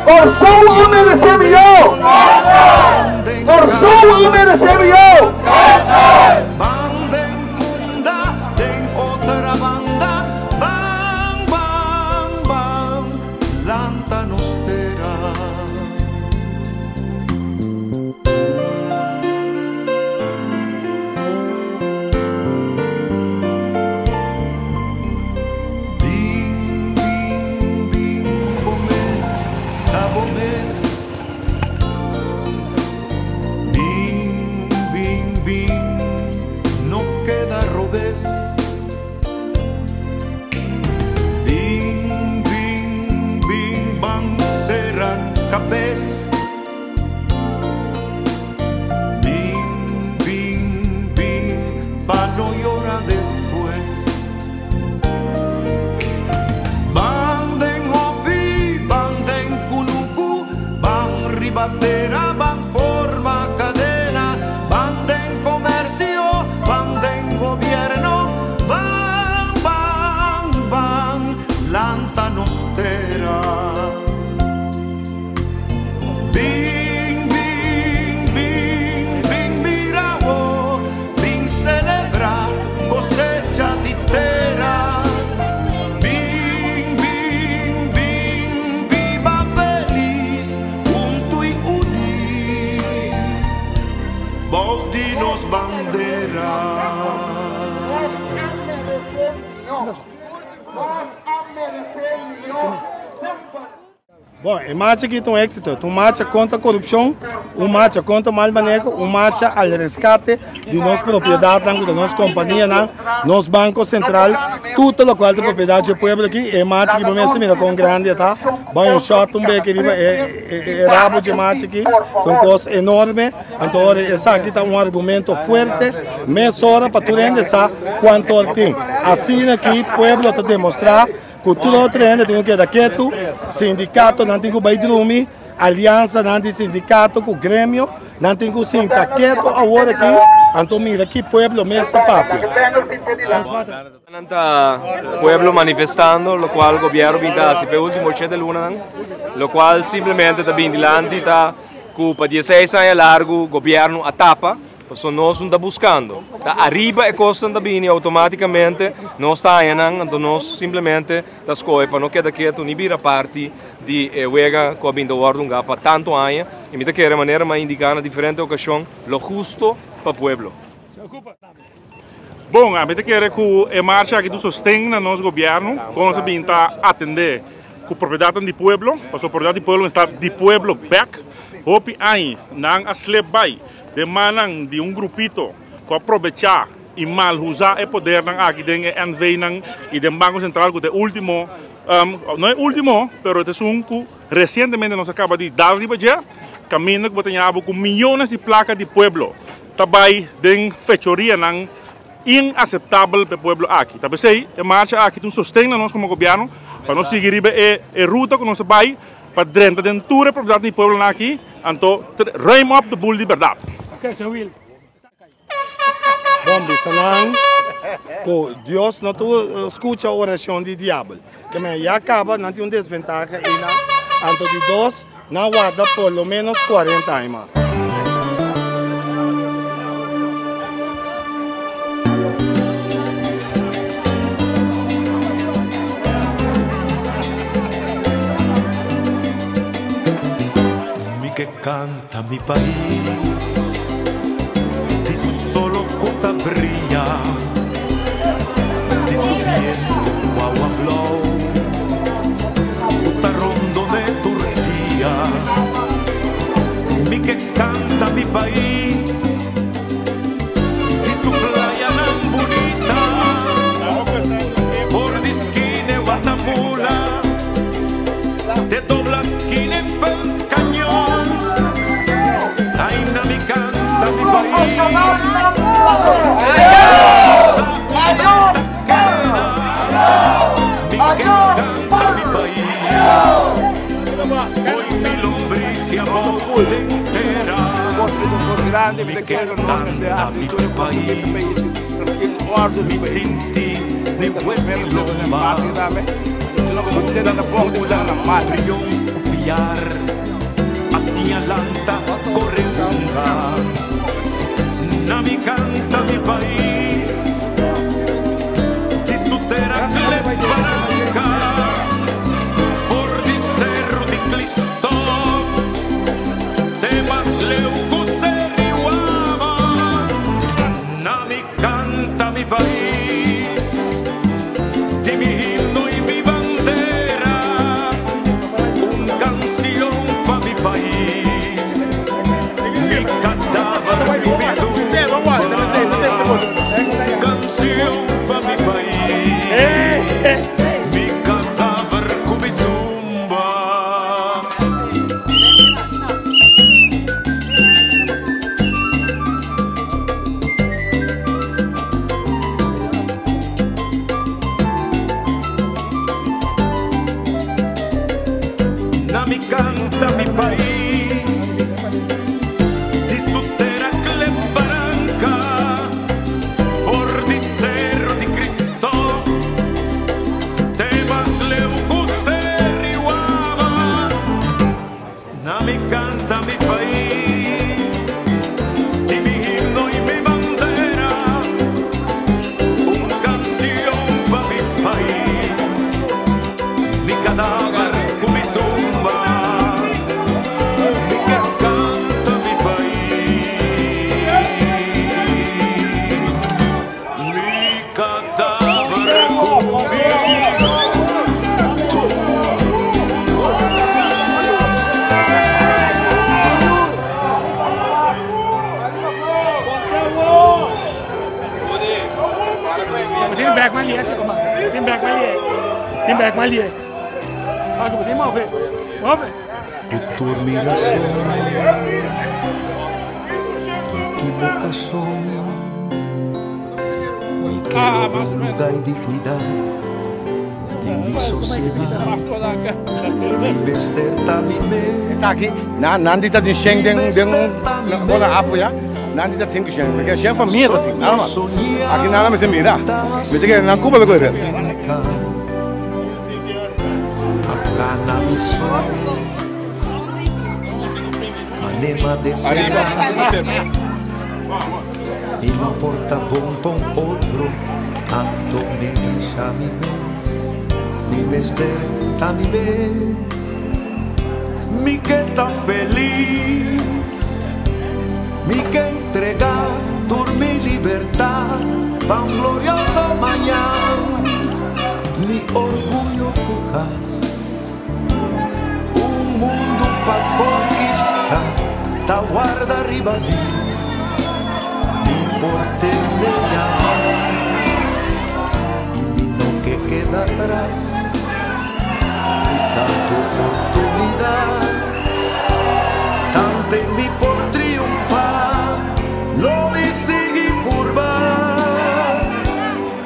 Kòrsou a meresé mihó! Kòrsou a meresé mihó! Bon, e marcha aki ta un éxito. Ta un marcha kontra korupshon, un marcha kontra mal maneho, un marcha al reskate di nos propiedatnan ku ta nos kompanianan, nos Banko Sentral, tur ta lokual ta propiedat dje pueblo aki. E marcha aki bo mester mira kon grandi e ta. Bai un shòt un beke riba e rabo dje marcha aki. Ta un kos enorme. Anto ora esaki ta un argumento fuerte mesora pa tur hende sa kuantu or tin. Asina aki pueblo ta demostrá ku tur otro hende tin ku keda ketu, sindikatonan tin ku bai drumi, aliansanan di sindikato ku gremio nan tin ku sinta ketu awor aki, anto mira ki pueblo mes ta papia. Nan ta pueblo manifestando locual gobierno bin ta haci pa e ultimo shete lunanan, locual simplemente ta bin dilanti ta cu pa dieseis aña largo gobierno a tapa, pasobra nos no ta buscando. Ta ariba e cosnan ta bini automaticamente, nos ta haña nan, anto nos simplemente ta scoge pa no keda keto ni bira parti di e wega cu a bin ta wordo hunga pa tanto aña, y mi ta kere manera mi a indica na diferente ocasion, lo husto pa pueblo. Bon, ami ta kere ku e marcha aki ta un sosten na nos gobièrnu kon nos a bin ta atendé ku propiedatnan di pueblo, pasobra propiedat di pueblo mester ta di pueblo bèk. Hopi aña nan a slep bai den mannan di un grupito ku a probechá i mal usa e podernan aki den e NV-nan i den Banko Sentral ku ta e último, no e último, pero ta esun ku resientemente nos a kaba di dal riba dje, kaminda ku bo ta ña abo ku miyones di plaka di pueblo. Ta bai den fechorianan inaseptabel pa e pueblo aki. Ta p'esei e marcha aki ta un sosten na nos komo gobièrnu pa nos sigui riba e ruta ku nos ta bai pa drenta den tur e propiedatnan di pueblonan aki, anto ruim op de boel di bèrdat. Bon bisa nan ku Dios no ta skucha orashon di diabel. Ke men ya kaba nan tin un desventaha einan, anto di dos nan warda por lo menos 40 aña mas. Mi ke kanta mi pais di su solo ku ta bria. Di su biento ku awa blou ku ta rondone tur dia. Mi ke kanta mi pais di su playanan bunita for di skine Watamula te dobla skine Punt Cañon. Aina mi kanta mi pais. biar Asina lanta kore hunga Na mi kanta mi pais Di su tera klets baranka For di Seru di Kristof Te mas leu ku Seri Wama Na mi kanta mi pais Di mi himno i mi bandera Un kansion pa mi pais Mi kadaver ku mi tumba Kansion pa mi pais Mi kadaver ku mi tumba. Na mi kanta mi pais Di su tera klets baranka For di Seru di Kristof Te mas leu ku Seri Wama Na mi kanta mi pais Di mi himno i mi bandera Un kansion pa mi pais Mi kadaver ku mi tumba Mi ke kanta mi pais Mi kadaver ku mi Tin bek mas lié, compa. Tin bek mas lié. Tin bek mas lié. Ah, compa, tin move. Move. Ku tur mi rason i ekibokashon Mi ke logra un lugá i dignidat den mi sosiedat Mi mester ta mi mes. Esaki nan nan di ta tin shen den den un bola afo ya nan di ta tin shen porque shen famia ta tin nada mas aki nan a mester mira mester kere nan cuba ta coge I no por ta bon pa un otro anto neglisha mi mes Mi mester ta mi mes Mi ke ta felis Mi ke entrega tur mi libertat pa un glorioso mañan Mi orguyo fugas Un mundu pa konkista ta warda riba mi Mi por tende yama i mi no ke keda atras Di tantu oportunidat Tante mi por triunfá Lo mi sigui purba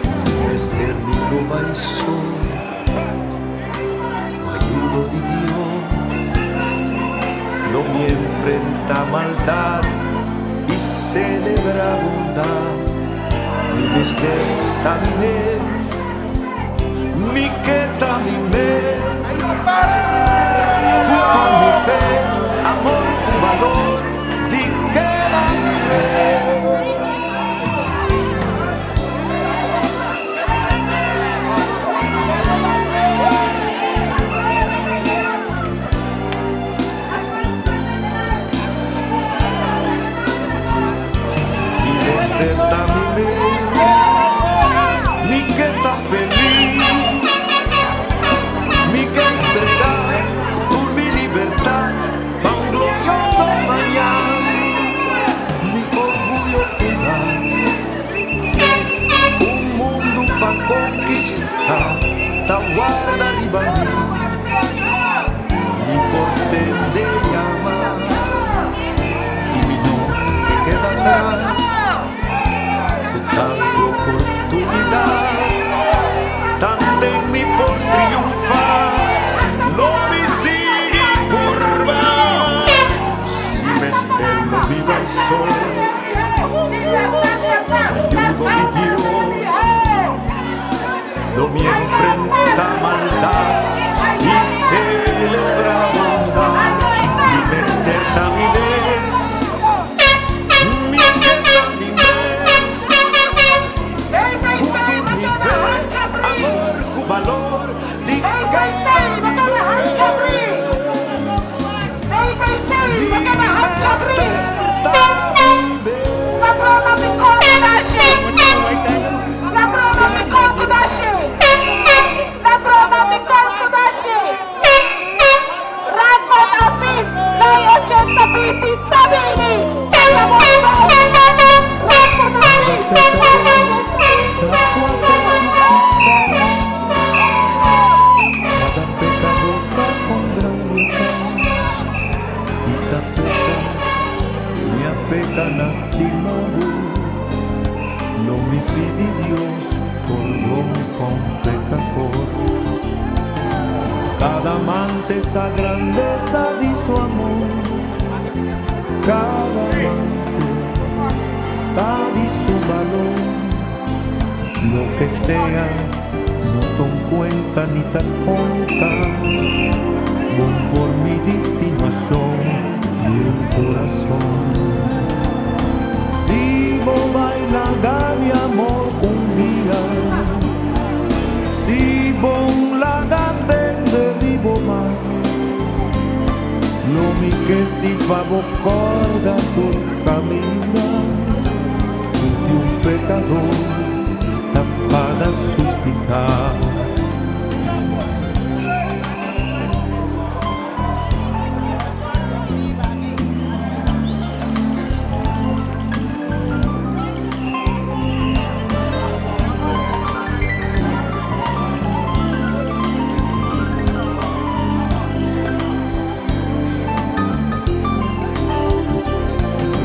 Si mester mi lo bai so Ku ayudo di Dios Lo mi enfrentá maldat I selebrá bondat Mi mester ta mi mes Mi ke ta mi mes Ku tur mi fe, amor ku balor Di keda mi mes. Mi mester ta mi mes, mi ke ta felis, mi ke entrega tur mi libertat. Cada pecador sa con grande Si ta peca, mi a peca lastimabo. Lo mi pidi Dios pordon con pecador. Cada amante esa grandeza di su amor. Cada amante sabe su valor. Lo que sea, no ton cuenta ni ta conta. Bon por mi destimación de un corazón. Si vos baila mi amor un día, si vos la de vivo más, no mi que si pavo corda tu camina, de un pecador tapada suplicar.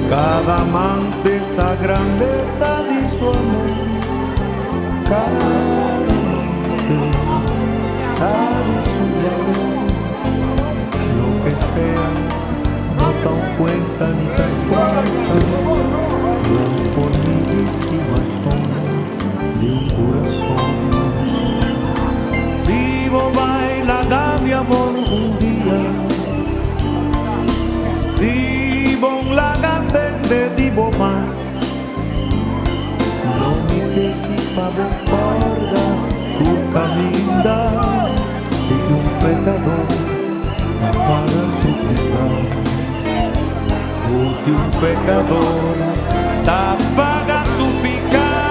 Cada amante esa grandeza de su amor, cada amante sabe su valor. Lo que sea, no tan cuenta ni tan cuenta, no por mi estimación de un corazón. Si vos baila, da mi amor un día. Si bon la de divo más, no mi que si pavo guarda tu caminda y de un pecador para suplicar. De un pecador tapaga suplicar.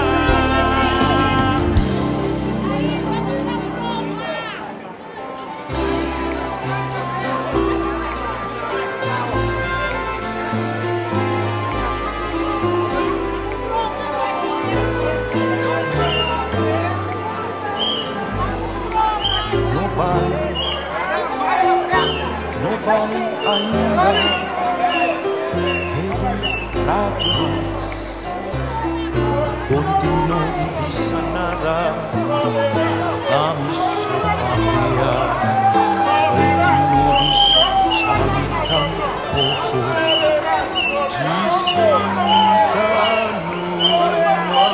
No vai ainda, queda un rato más. Ponte no divisa nada, la camisa papia. Ponte no discuchame tampoco. Disinta numa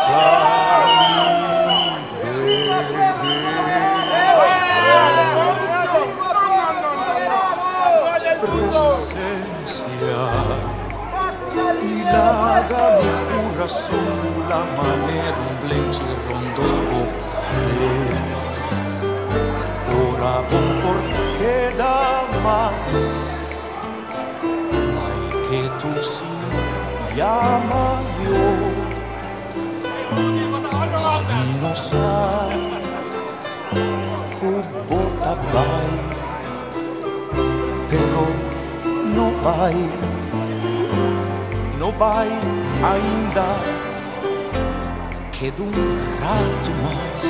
pa mi bebé. Presencia y laga mi corazón la manera un blenche rondo y vocales. Ora bon porque da más, ay que tú sí llama yo. A mí no sa kubota bay, pero no vai, no vai ainda, queda un rato más.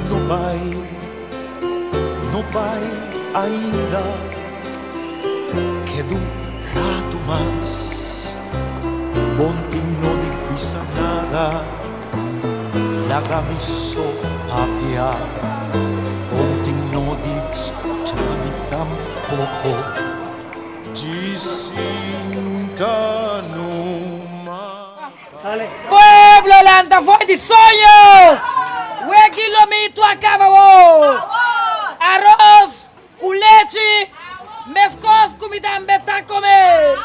No vai, no vai ainda, queda un rato más. Bonti no di pisa nada, la camiso papia. Bonti no di escuchami tampoco. Gisinta numa. Pueblo lanta foi de sonho! O quilomito acaba! Arroz com leite, mescos comida beta comer!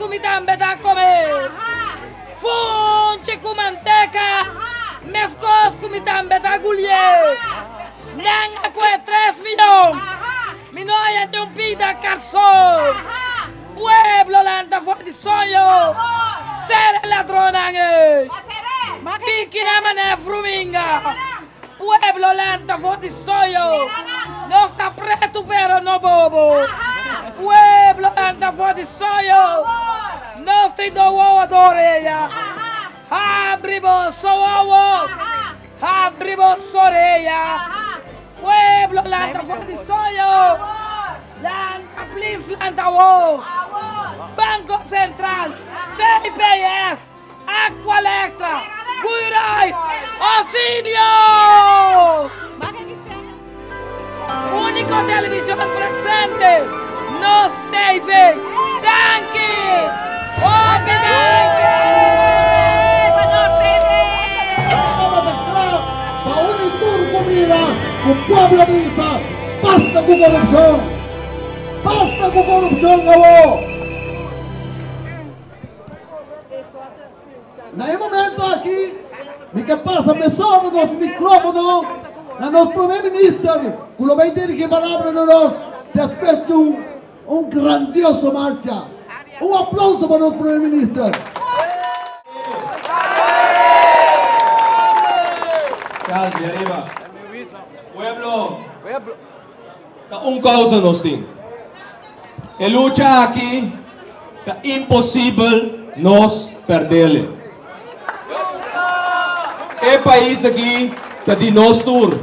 ku mi tambe ta kome. Funchi ku manteka, meskos ku mi tambe ta gulié. Nan a kue tres miyon, mi no a yanta un pida karson. Pueblo lanta for di soño, sera e ladronnan ei. Piki nan manera fruminga. Pueblo lanta for di soño, nos ta pretu pero no bobo. Pueblo lanta for di soño, nos tin do wowo do oreya. Habri boso wowo, habri boso oreya. Pueblo lanta for di soño, lanta please lanta wo. Banco Central, CPS. Aqualectra, Guirai, Osinio! Único televisión presente, Nos TV. Danki! Hopi danki! Pa Nos TV! Tabata kla pa uni tur ku mira ku pueblo bisa, Basta ku korupshon! Basta ku korupshon awor! Na e momento aki mi ke pasa mesora nos microfono na nos Prome Minister cu lo bay dirigi palabra na nos despues di un un grandioso marcha. Un aplauso pa nos Prome Minister. Calvi ariba. Pueblo, ta un causa nos tin. E lucha aki ta imposibel nos perdele. E pais aki ta di nos tur,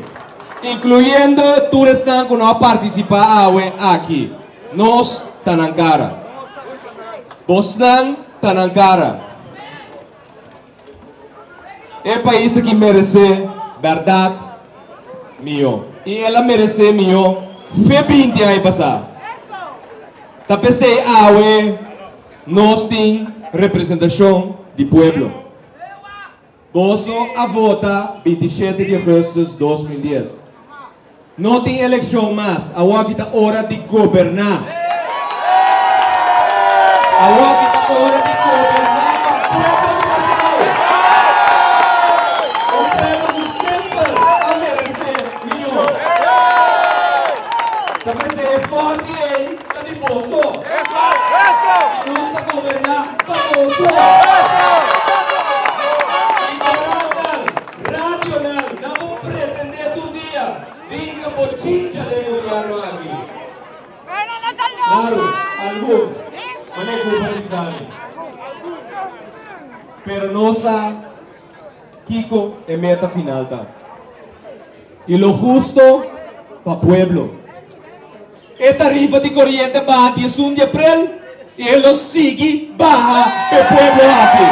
incluyendo tur esnan cu no a participa awe aki. Nos ta nan cara. Bosnan ta nan cara. E pais aki merece berdad mihó. Y el a merece mihó fe binti aña pasá. Ta p'esey awe nos tin representacion di pueblo. Boso a vota 27 di augustus 2010. No tin eleccion mas, awoki ta ora di goberna. Awoki ta ora di goberna pa pueblo di Kòrsou. Un pueblo ku semper a meresé mihó. Ta p'esei e fòrti ei ta di boso. I nos ta goberná pa boso. Ignorantenan, Radionan, nan bo pretende tur dia bin bo chincha den gobierno aki. Claro, algun, mane cu por bisa mi. Pero no sa kico e meta final ta. Y lo husto pa pueblo. E tarifa di coriente baha 11 di april y e lo sigui baha p'e pueblo aki.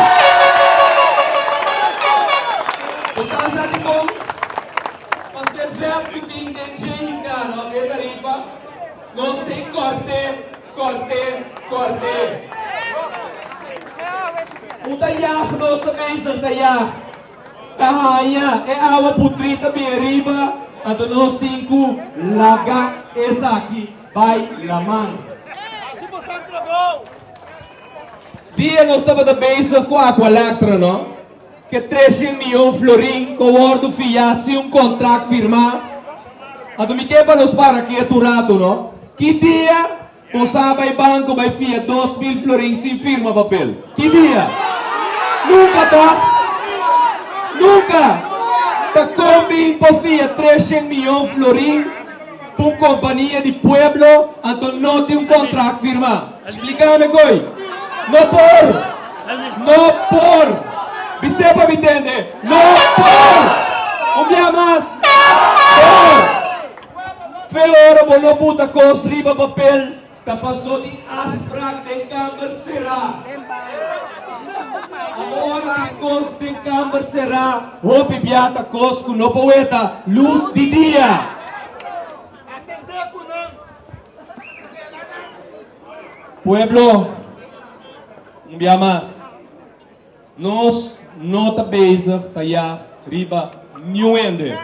Bo sa sa dikon? Pas'e vet cu tin den dje hinca no e tarifa, nos tin corte, corte, corte. Un ta yag nos ta bezig ta yag. Ta haña e awa putrí ta bin ariba, anto nos tin ku laga esaki bai laman. Dia nos tabata bezig ku Aqualectra no, ke treshen miyon florin ku a wòrdu fiá sin un kontrakt firmá. Anto mi ke pa nos para ketu un ratu no. Ki dia Bo sa bai banco bai fia 2000 florin sin firma papel? Ki dia? Nunca toch? Nunca! Ta con bin por fia 300 miyon florin pa un compania di pueblo anto no tin un contract firma? Splicame koy! No por! No por! Bis'é pa mi tende, no por! Un bia mas, por! Fe ora bo no buta kos riba papel ta pasó di afsprak den kamber será. Ora tin kos den kamber será hopi bia ta kos ku no por weta lus di dia. Pueblo, un bia mas. Nos no ta bezig ta yag riba niun hende.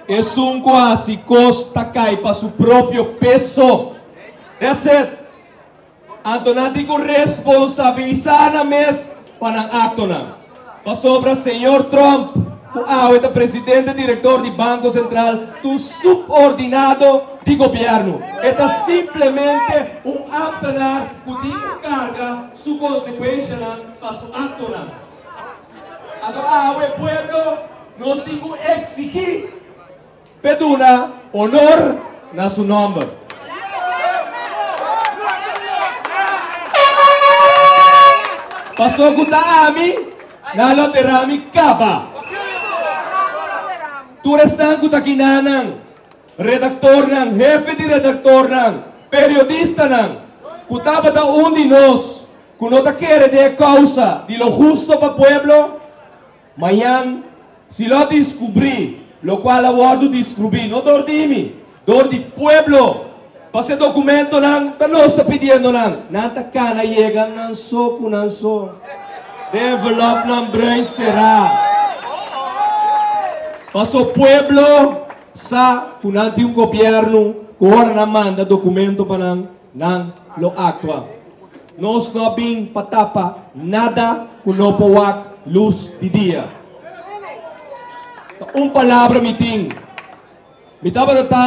Esun ku hasi kos ta kai pa su propio peso. That's it. Anto nan tin ku responsabilisá nan mes pa nan aktonan. Pasobra señor Trump, ku awe ta presidente direktor di Banko Sentral, ta un subordinado di gobièrnu. E ta simplemente un ámtenar ku tin ku karga su konsekuenshanan pa su aktonan. Anto awe pueblo nos tin ku eksigí p'e duna honor na su nòmber. Paso ku ta ami, nan lo dera mi kaba. Tur esnan ku ta kinanan, redaktornan, hefe di redaktornan, periodistanan, ku tabata un di nos ku no ta kere den e kousa di lo husto pa pueblo, Mañan, si lo diskubrí lokual a wòrdu diskrubí, no dor di mi, dor di pueblo, pasobra e dokumentonan ta nos ta pidiendo nan, nan ta kana yega nan so ku nan so, den envelòpnan bruin será. Pasobra pueblo sa ku nan tin un gobièrnu ku ora nan manda dokumento pa nan, nan lo aktua. Nos no a bin pa tapa nada ku no por wak lus di dia. Ta un palabra mi tin. Mi tabata ta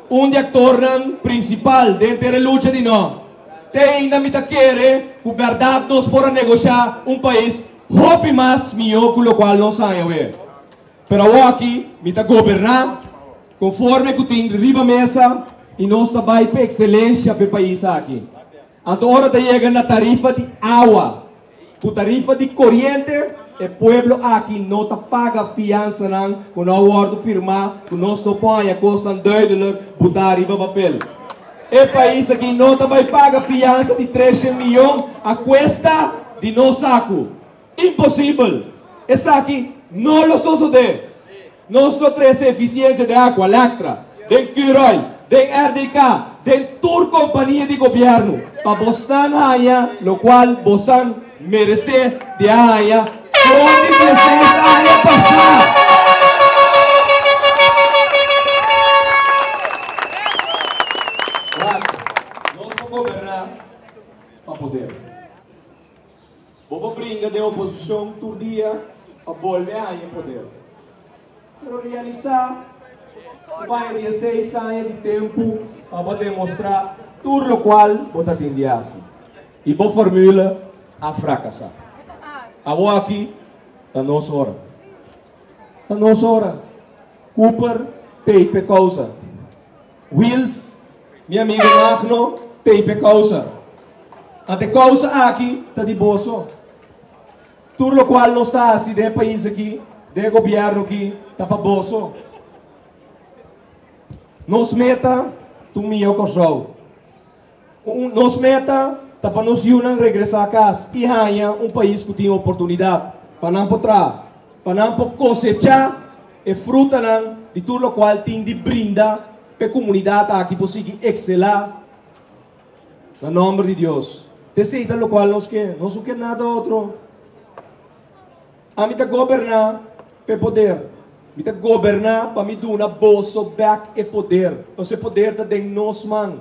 un di aktornan prinsipal den ter e lucha di no. Te ainda mi ta kere ku bèrdat nos por a negoshá un pais hopi mas mihó ku lokual nos haña awe. Pero awoki mi ta goberná konforme ku tin riba mesa i nos ta bai pa ekselensha pa e pais aki. Anto ora ta yega na tarifa di awa ku tarifa di koriente, e pueblo aki no ta paga fiansanan ku no a wòrdu firmá, ku nos no por haña kosnan duidelik butá riba papel. E pais aki no ta bai paga fiansa di treshen miyon a kuesta di nos saku. Imposibel! Esaki no lo sosodé. Nos lo trese efisiensia den Aqualectra, den Curoil, den RDK, den tur kompania di gobièrnu pa bosnan haña lokual bosan meresé di a haña for di dieseis aña pasá. Wak, nos por goberná pa poder. Bo por bringa den oposishon tur dia pa bolbe haña poder. Pero realisá ku bo haña dieseis aña di tempu pa bo demostrá tur lokual bo ta tin di hasi. I bo formula a frakasá. Awoaki ta nos ora. Ta nos ora. Cooper tei p'e kousa. Wils, mi amigo Magno, tei p'e kousa. Ant e kousa aki ta di boso. Tur lokual nos ta hasi den e pais aki, den e gobièrnu aki, ta pa boso. Nos meta ta un mihó Kòrsou. Nos meta ta pa nos yunan regresá kas i haña un pais ku tin oportunidat pa nan por traha, pa nan por kosechá e frutanan di tur lokual tin di brinda pa e komunidat aki por sigui ekselá na nòmber di Dios. T'esei ta lokual nos ke, nos no ke nada otro. Ami ta goberná p'e poder. Mi ta goberná pa mi duna boso bèk e poder, pasobra e poder ta den nos man.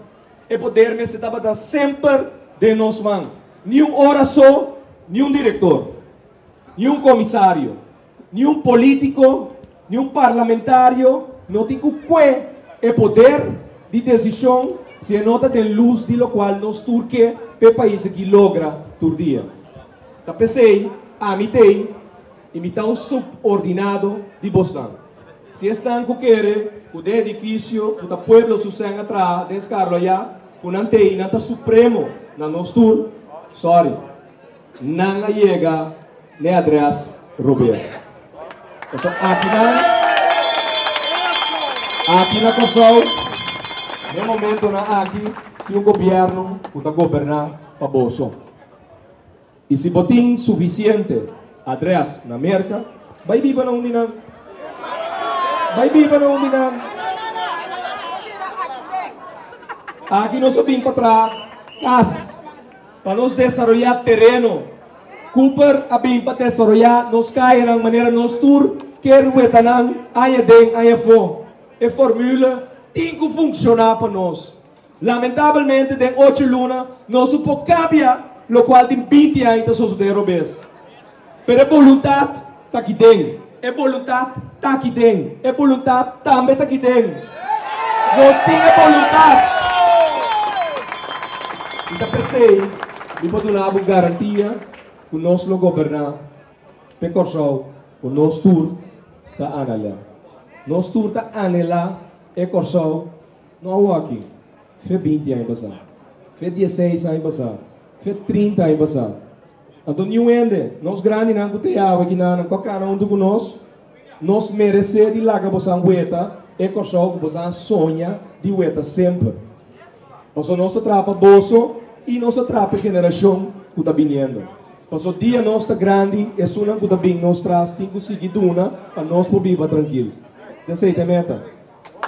E poder mester tabata semper den nos man. Ni un ora so, ni un direktor, ni un komisario, ni un polítiko, ni un parlamentario no tin ku kue e poder di desishon si e no ta den lus di lokual nos tur ke p'e pais aki logra tur dia. Ta p'esei ami t'ei i mi ta un subordinado di bosnan. Si esnan ku kere ku den edifisio ku ta pueblo su sèn a traha den Skarlo ayá, ku nan t'ei nan ta supremo na nos tur, sorry, nan a yega n'e adrès robes. Pasobra akinan, aki na Kòrsou, n'e momentonan aki tin un gobièrnu ku ta goberná pa boso. I si bo tin sufisiente adrès na Merka, bai biba na un di nan. Bai biba na un di nan. Aki nos a bin pa traha kas, pa nos desaroyá tereno. Cooper a bin pa desaroyá nos kayanan manera nos tur ker weta nan aña den aña afó. E formule tin ku funkshoná pa nos. Lamentabelmente den ocho luna nos no por cambia locual tin binti aña ta sosode robes. Pero e boluntad ta aki den. E boluntad ta aki den. E boluntad tambe ta aki den. Nos tin e boluntad. Y ta p'esey mi por duna bo garantia cu nos lo goberna p'e Corsou cu nos tur ta anhela. Nos tur ta anhela e Corsou no awoki, fe binti aña pasá, fe dieseis aña pasá, fe trinta aña pasá. Anto niun hende, nos grandinan ku ta yawe kinanan ku a kana huntu ku nos, nos meresé di laga bosan weta e Kòrsou ku bosan a soña di weta semper. Pasobra nos ta traha pa boso i nos ta traha pa e generashon ku ta biniendo. Pasobra dia nos ta grandi, esunnan ku ta bin nos tras tin ku sigui duna pa nos por biba trankil. Esei ta e meta.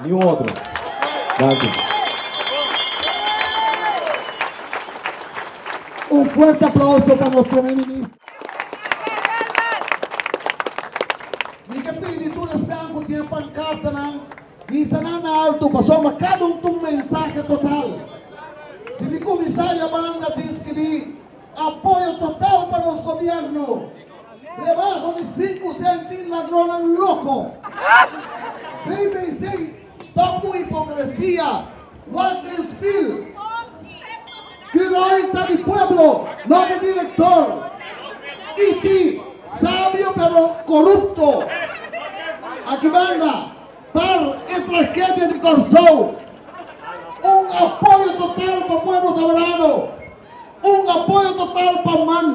Niun otro. Danki. Un fuerte aplauso pa nos Prome Minister. Mi ke pidi tur esnan ku tin e pankartanan hisa nan na alto pasobra kada un ta un mensahe total. Si mi kuminsá ya banda tin skibí apoyo total pa nos gobierno. Rebaho di sinku sent tin ladronnan loko. BBC, Stop ku hipokresia, wak den spil. Curoil ta di pueblo, no di direktor. IT, Sabio pero korupto. Aki banda, par e tragedia di Kòrsou. Un apoyo total pa pueblo soberano. Un apoyo total pa man.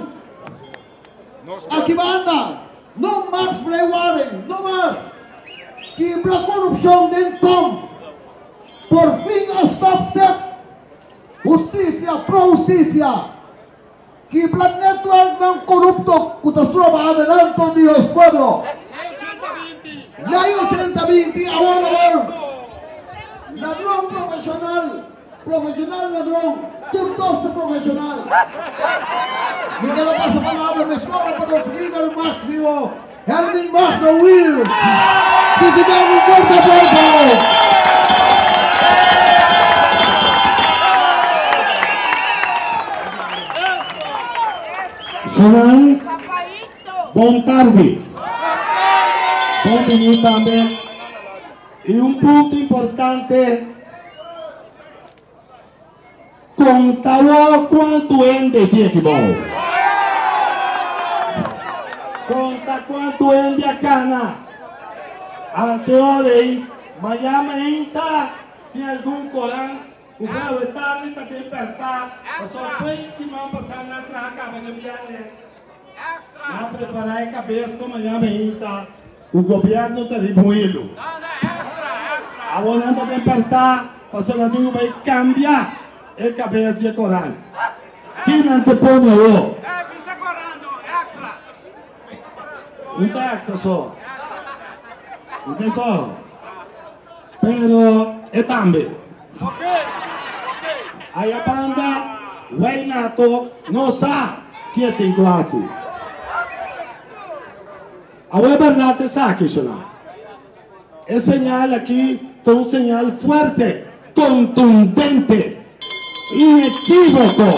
Aki banda, no mas vrijwaring, no mas! Kibra korupshon den tom! Por fin a stop step! Hustisia pro hustisia! Kibra netwerknan korupto ku ta stroba adelanto di nos pueblo! Lei ochenta binti awor awor! Ladron profeshonal! Profesional ladron, tur dos ta profesional. Mi ta lo pasa palabra mesora pa nos lider maximo, Hermin Magno Wiels. Ricibian un fuerte aplauso. Señor, bon tardi. Bon bini tambe. Y un punto importante, conta bo cuanto hende tin aki bao. Conta cuanto hende a cana. Anteor ey, mañana mainta tin algun coran cu vrouwe tardi ta den perta, pasobra p'ey siman pasa nan a traha caba djabierne. Nan a prepara e cabes pa mañana mainta. Ku gobièrnu ta riba un hilu. Awor nan ta den pèrtá pasobra nan tin ku bai kambia e kabes di e koran. Ki nan te pone awor? Un ta èkstra so. Un ta so. Pero e tambe. Aya banda Waynato no sa ki e tin ku hasi. Awe berdad esaki, shona. E señal aki ta un señal fuerte, contundente, inequívoco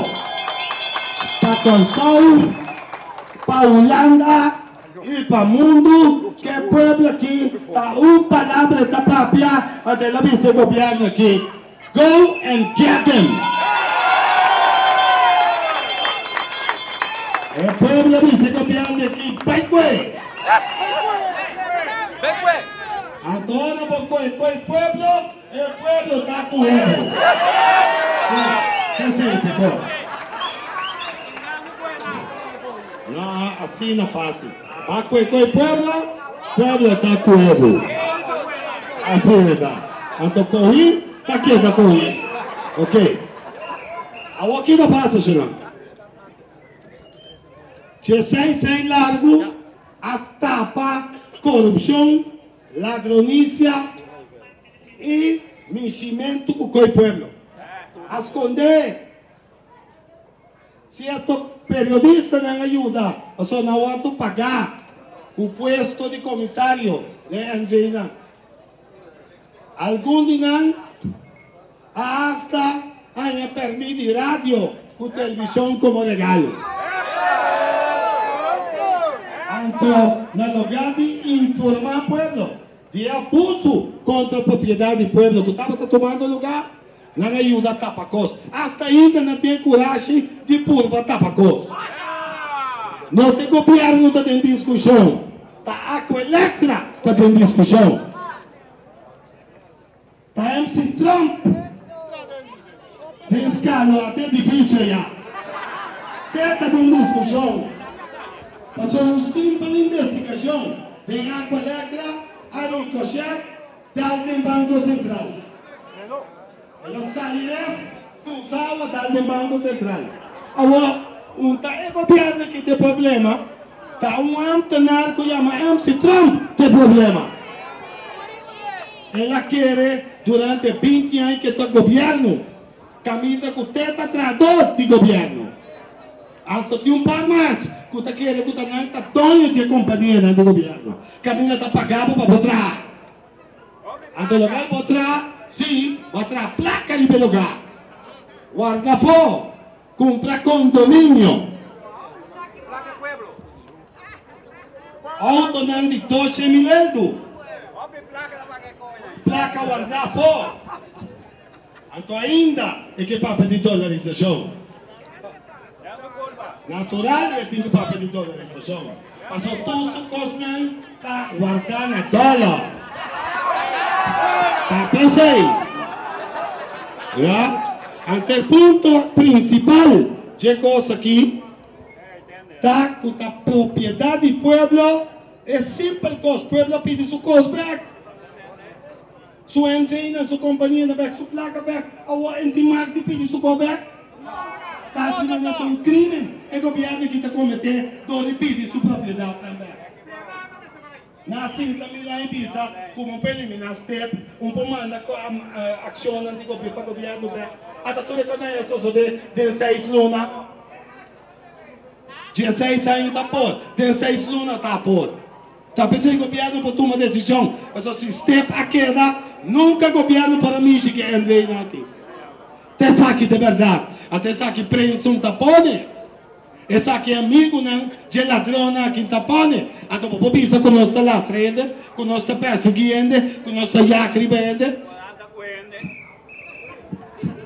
pa Kòrsou, pa Hulanda i pa mundu ku e pueblo aki ta un palabra e ta papia anto el a bisa e gobièrnu aki, Go and get them! E pueblo a bisa e gobièrnu aki, Bai kue! Anto ora bo koe koe e pueblo, e pueblo ta ku bo. Sí, esei ta bon. No, asina fácil. Ba koe koe pueblo, pueblo ta koe bo. Asina ta. Anto kohi ta keda kohi. Ok. Awor ki ta pasa, shina? Chesei sei largu a tapa korupshon, ladronisia i minshimentu ku koe pueblo. A skondé. Cierto periodistanan a yuda pasobra nan wordo paga cu puesto di comisario den NV nan. Algun di nan a hasta. pèrmit di radio ku televishon komo regalo. Anto na lugá di informá pueblo di e abusu kontra propiedat di pueblo ku tabata tumando lugá, nan a yuda tapa kos. Asta ainda nan tin e kurashi di purba tapa kos. No ta e gobièrnu ta den diskushon, ta Aqualectra ta den diskushon. Ta MC Trump tin skalo ate edifisio ya. Te ta den diskushon. Pasobra un simpel investigashon den Aqualectra a ricochet dal den Banko Sentral. El a sali lef cruza awa dal den Banko Sentral. Awor, un ta e gobierno ki ta e problema, ta un ambtenaar cu yama MC Trump ta e problema. El a kere durante 20 aña cu e ta gobierno, caminda cu te ta trahador di gobierno. Anto tin un par mas cu ta kere cu ta nan ta doño dje companianan di gobierno, caminda ta paga bo pa bo traha. Anto loke bo tra, sí, bo a traha plaka riba e lugá. Warda afó, kumpra kondominio. Outonan di doshe mil eldu. Plaka warda afó. Anto ainda e ke papia di dolarisashon. Natural e tin ku papia di dolarisashon, pasobra tur su kosnan ta wardá na dòler. Ta p'esei, ya. Anto e punto prinsipal dje kos aki ta ku ta propiedat di pueblo, e simpel kos, pueblo a pidi su kos bèk. Su NV na su kompania na bek su plaka bek awor en tin mag di pidi su ko bek? Ta hasi manera ta un krimen e gobièrnu aki ta kometé dor di pidi su propiedatnan bek. Na sinta mira i bisa ku un por eliminá step, un por manda akshonnan di pa gobièrnu bek. Ata tur e kos nan a sosodé den seis luna. Dieseis aña ta por, den seis luna ta por. Ta p'esei gobièrnu por tuma desishon, pasobra si step a keda, nunka gobièrnu por a mishi ku e NV-nan aki. Ta esaki ta e bèrdat. Ata esaki prensa un ta pone. Esaki amigunan dje ladronnan aki ta pone. Anto bo por bisa ku nos ta lastra hende, ku nos ta persiguí hende, ku nos ta yag riba hende?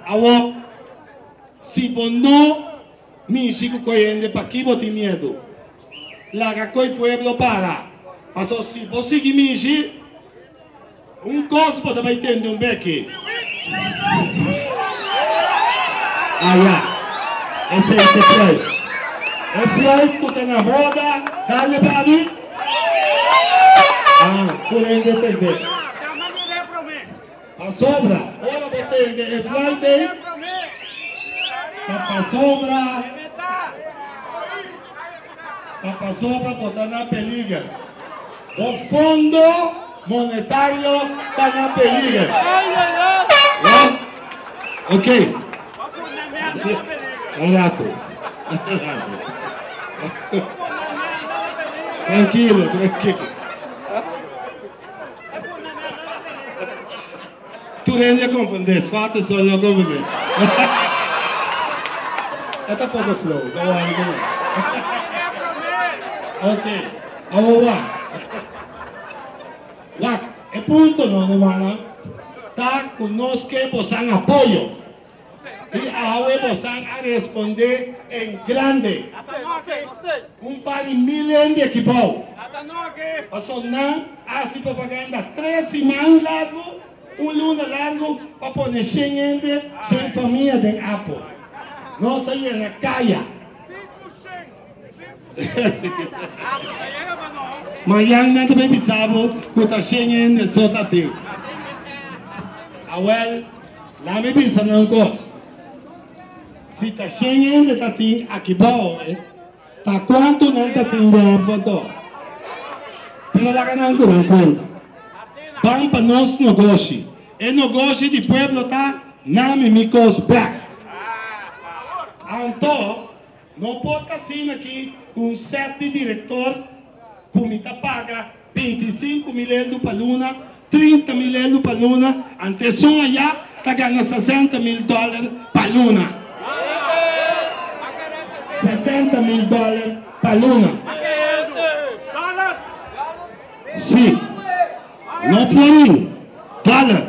Awor, si bo no mishi ku koe hende, paki bo tin miedu? Laga koe pueblo para. Paso si bo sigui mishi, un kos bo ta bai tende un beki. Aya, esei ta e fluit. E fluit ku ta na moda, dale pa mi. Ah, tur hende tende. Pasobra, ora bo tende e fluit ei, ta pasobra, ta pasobra bo ta na peliger. Bo fondo monetario ta na peliger. Ya? Ok. Un rato. Trankilo, trankilo. Tur hende a comprende, Svater sol no a comprende. E ta poco slow, no worry cu nan. Ok, awor wak. Wak, e punto no rumannan ta cu nos ke bosan apoyo. I awe bosan a respondé en grande. Un par di mil hende aki bou. Pasobra nan a hasi propaganda tres siman largu, un luna largu, pa pone shen hende, shen famia den afo. Nos a yena kaya. Mañan nan ta bay bisa bo ku ta shen hende so ta tin. Awel. Laat mi bisa nan un kos, si ta shen hende ta tin aki bou e, ta kuantu nan ta tin den Apfador? Pero laga nan ku nan kuenta. Ban pa nos nogoshi. E nogoshi di pueblo ta nami mi kos bek. Anto, no por ta asina aki ku un sèt di direktor ku mi ta paga 25 mil eldu pa luna, 30 mil eldu pa luna, ante esun ayá ta gana 60 mil dòler pa luna. 60 mil dòler pa luna. Sí. No florin, dòler.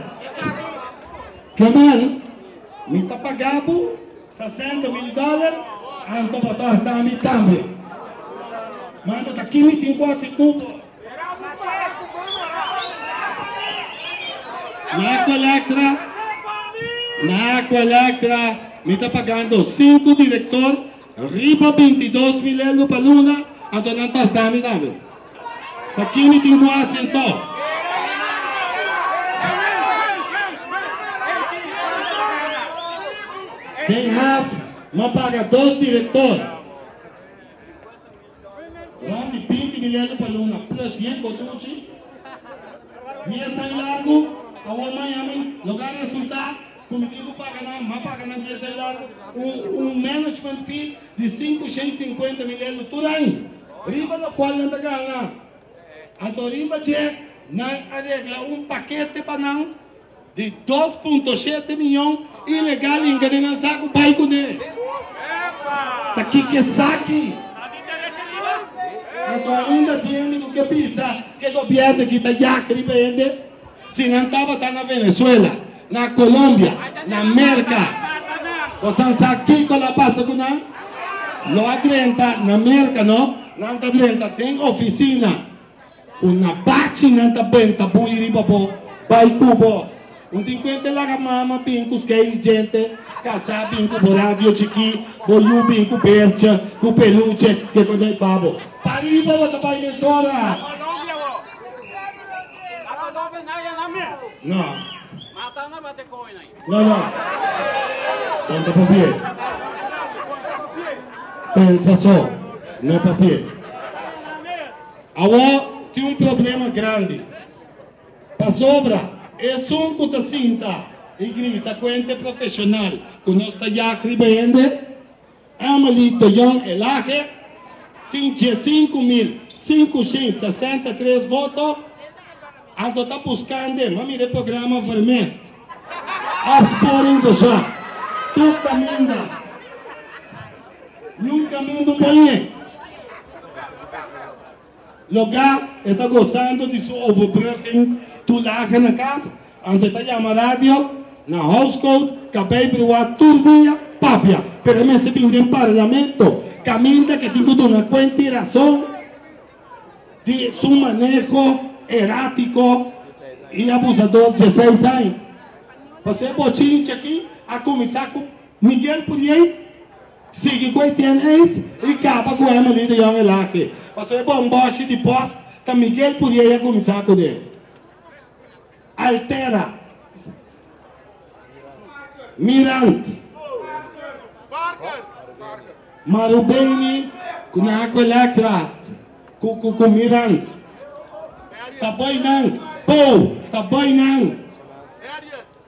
Ke men, mi ta paga bo 60 mil dòler, anto bo ta horta mi tambe. Manda ta ki mi tin ku hasi ku bo? Na Aqualectra, na Aqualectra mi ta pagando sinku direktor riba 22 mil euro pa luna, anto nan ta horta mi tambe. Ta ki mi tin ku hasi anto? Den haf m'a paga dos direktor rond di 20 mil euro pa luna plus yen kodushi 10 aña largu. Awor Miami lo a resulta ku mi tin ku paga nan, m'a paga nan 10 aña largu un management fee di 550 mil euro tur aña, riba lokual nan ta gana. Anto riba dje nan a regla un pakete pa nan di 2.7 miyon ilegal hinka den nan saku bai kuné. Ta kiko esaki? Anto ainda tin hende ku ke bisa ku e gobièrnu aki ta yag riba hende? Si nan tabata na Venezuela, na Colombia, na Merka, bosan sa kiko lo a pasa ku nan? Lo a drenta na Merka, no? Nan ta drenta den ofisina ku na bachi nan ta benta bui riba bo, bai ku bo. Un tin kuenta laga mama bin ku skei di djente, kasá bin ku bo radio chikí, bo yu bin ku bercha, ku peluche, ke ku ta pa bo. Pariba bo ta bai mesora. No. No, no. Bon ta papié. Pensa so, no papié. Awor tin un problema grandi. Pasobra esun ku ta sinta i grita ku hende profeshonal ku nos ta yag riba hende, Emily de Jong Elhage tin 15.563 voto, anto ta buskando, m'a mira e programa Vermist, Opsporingsverzoek, tur kaminda, niun kaminda un poñe. Loga e ta gozando di su overbruggingstoelage na kas, anto e ta yama radio na house code kabei bruá tur dia papia, pero e mester bin den parlamento kaminda ke tin ku duna kuenta i rason di su maneho erátiko i abusador 16 aña. Pasobra e bochinchi aki a kuminsá ku Miguel Puriey. Sigui ku Etienne Hayes i kaba ku Emily de Jong Elhage. Pasobra e bòmbòshi di pòst ta Miguel Puriey a kuminsá kuné. Altera. Mirant. Marubeni ku Naco Electra ku ku ku Mirant. Ta bai nan. Pou ta bai nan.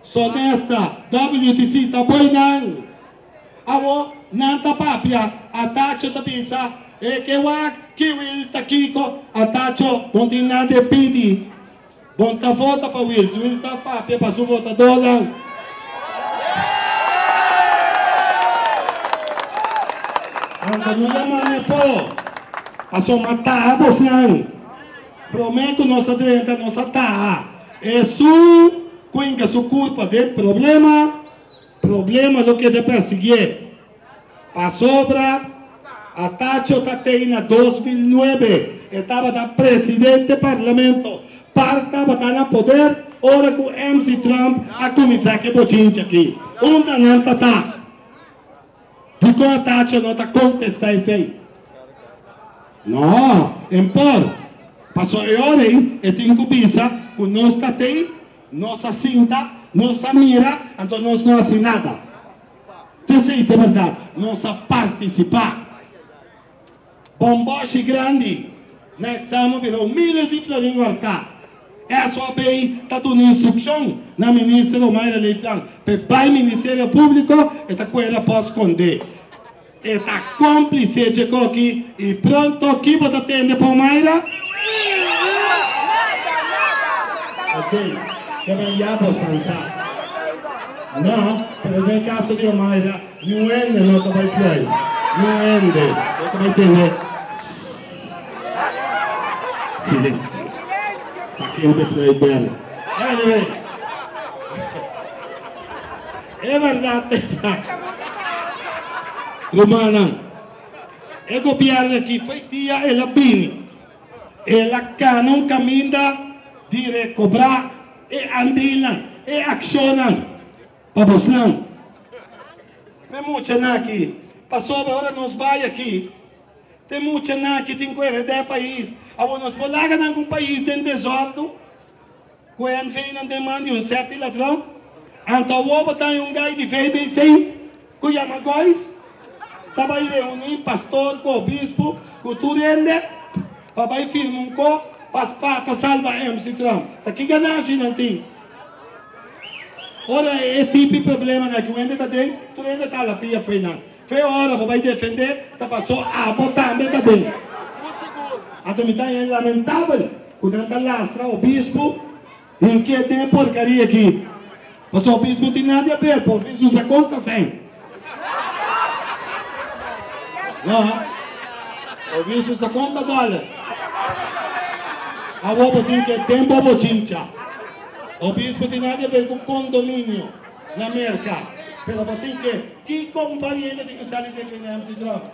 Sonesta, WTC ta bai nan. Awo nan ta papia, Atacho ta bisa, e ke wak ki Wills ta kiko, Atacho bon tin nada e pidi, bon ta vota pa Wills, Wills ta papia pa su votadornan. Anto no yama mi po, pasobra mi a taha bosnan, prome ku nos a drenta nos a taha esun ku hinka su kurpa den problema. Problema lo keda persiguié. Pasobra Atacho ta tei na 2009 e tabata presidente parlamento, par tabata na poder ora ku MC Trump a kuminsá ku e bochincha aki. Unda nan ta ta? Dikon Atacho no ta kontestá esei? No, en por. Pasobra e ora ei e tin ku bisa ku nos ta tei. Nos a sinta, nos a mira, anto nos no hasi nada. T'esei ta bèrdat, nos a partisipá. Bòmbòshi grandi na eksamen bira un miles di florin hòrtá. SOAB ta duna instrukshon na Minister Omayra Leeflang pa e bai Ministerio Públiko, e ta kue rapòrt skondé. E ta kómplise dje koki i pronto ki bo ta tende pa Omayra? Ok, ke men ya bo san sa. No, pero den kaso di Omaira, niun hende no ta bai flui. Niun hende. Bo ta bai tende silensio. Pa ken ta flui bel. Anyway, e bèrdat ta esaki. Rumannan, e gobièrnu aki foi dia el a bini, el a kana un kaminda di rekobrá E andilnan, e akshonnan pa bosnan. P'e muchanan aki, pasobra ora nos bai aki, t'e muchanan aki tin ku heredá e pais. Awor nos por laga nan ku un pais den desòrdu, ku e NVnan den man di un sèt di ladron? Anto awor bo ta haña un gai di VBC ku yama Gois ta bai reuní pastor ku obispu ku tur hende pa bai firma un ko pa spa pa salba MC Trump. Ta ki ganashi nan tin? Ora e tipi problemanan ku hende ta den, tur hende ta hala pia fo'i nan. Fe ora bo bai defendé ta paso abo tambe ta den. Anto mi ta haña lamentabel ku nan ta lastra obispu Hinke den e porcaria aki. Pasobra obispo tin nada di haber, por fin su sa conta sen. No, obispo sa conta dollar. Awor bo tin ke den bo bochincha. Obispo tin nada di haber cu condominio na Merca. Pero bo tin ke, ki compania tin cu sali den MC Trump?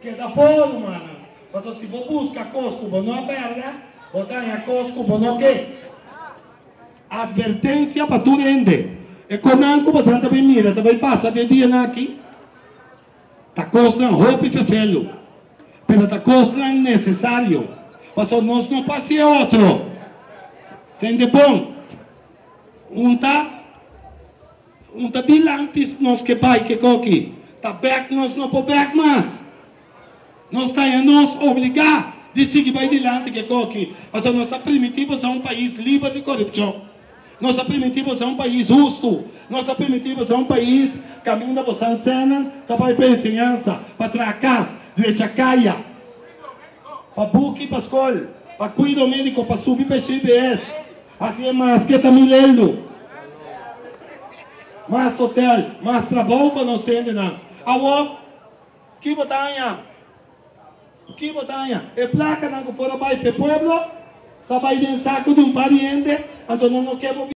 Keda for, rumannan, pasobra si bo buska kos ku bo no a pèrdè, bo ta haña kos ku bo no ke. Atvertensia pa tur hende, E konan ku bosan ta bai mira ta bai pasa den dianan aki ta kosnan hopi fefelu, pero ta kosnan nesesario, pasobra nos no por hasi e otro. Tende bon, un ta. Un ta dilanti nos ke bai ke koki ta bek nos no por bek mas. Nos ta haña nos obligá di sigui bai dilanti ke koki pasobra nos a primintí bo ser un pais liber di korupshon. Nos a primintí bo ser un pais hustu. Nos a primintí bo ser un pais kaminda bo san sènan ta bai pa enseñansa, pa traha kas, drecha kaya, pa buki pa skol, pa kuido médiko, pa subi pa e CBS. Hasi e maske ta mi leldu. Mas hotel, mas trabou pa nos hendenan. Awor, ki bo ta haña? Ki bo ta haña? E plakanan ku por a bai pa e pueblo ta bai den saku di un par di hende, anto nan no ke bo.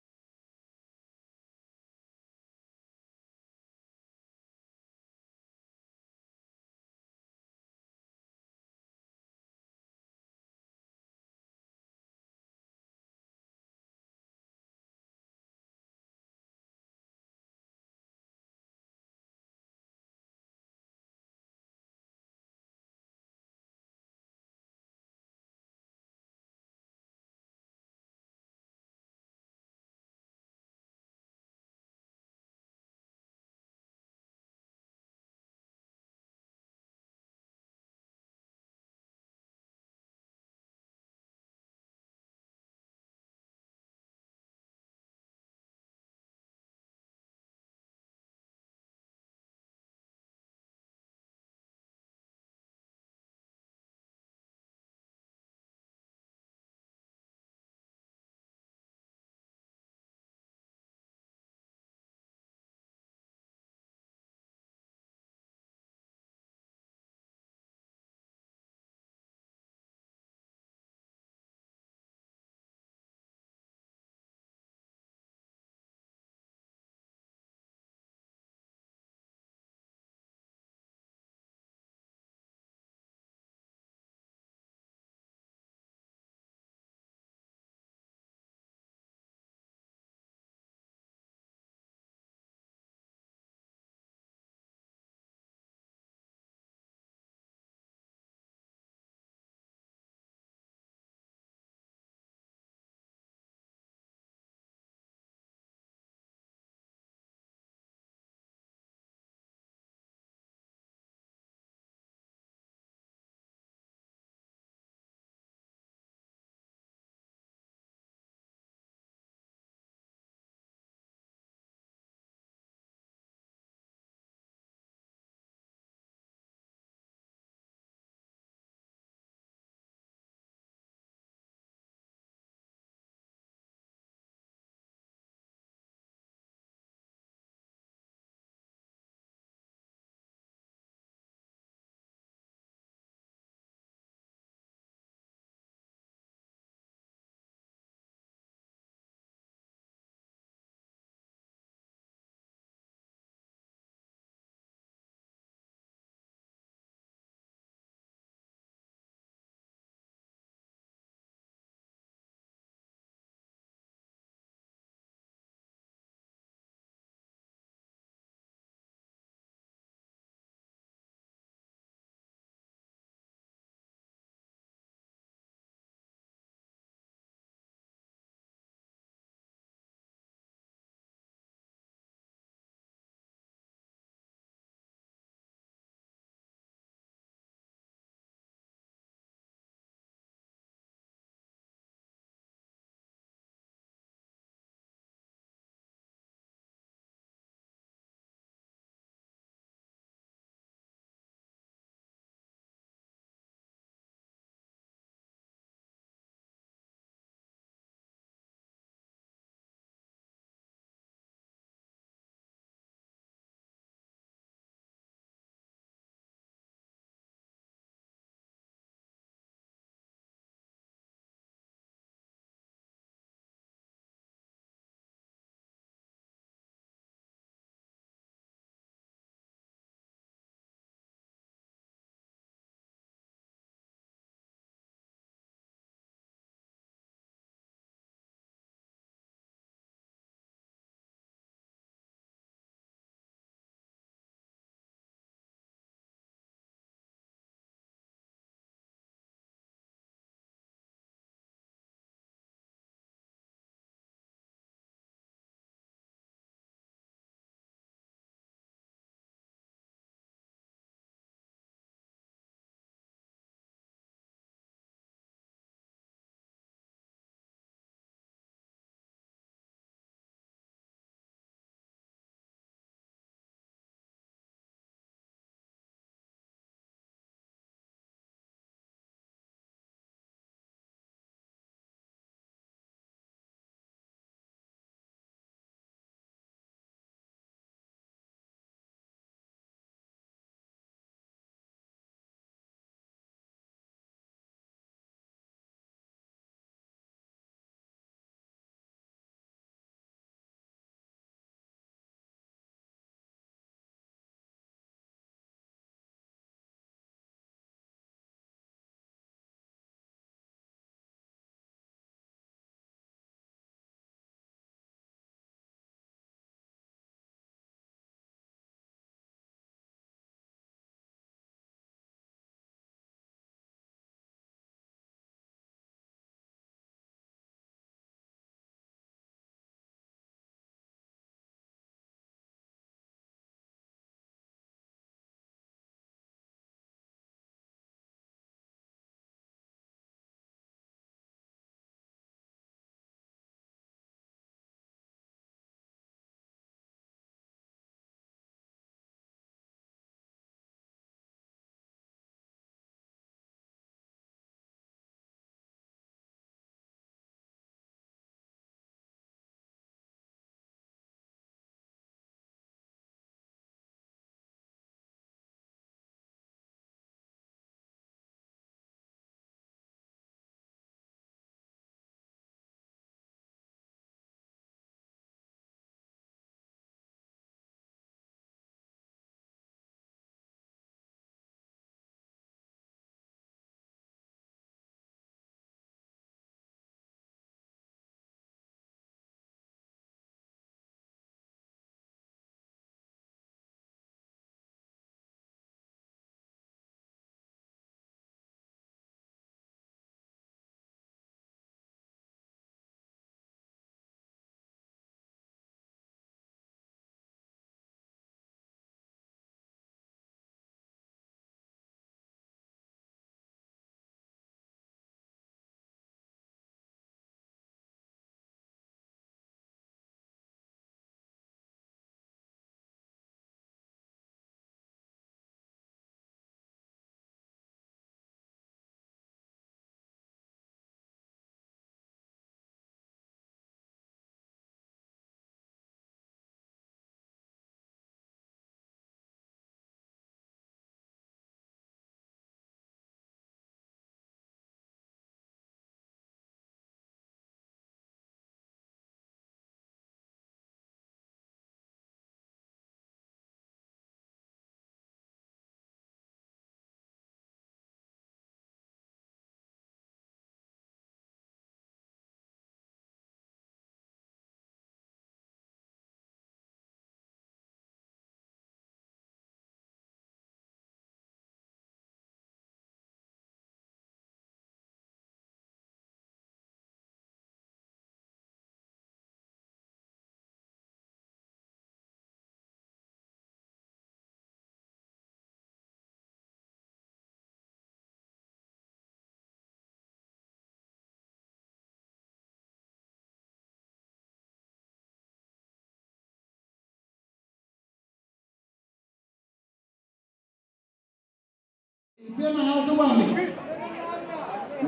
Esena haltu pa mi.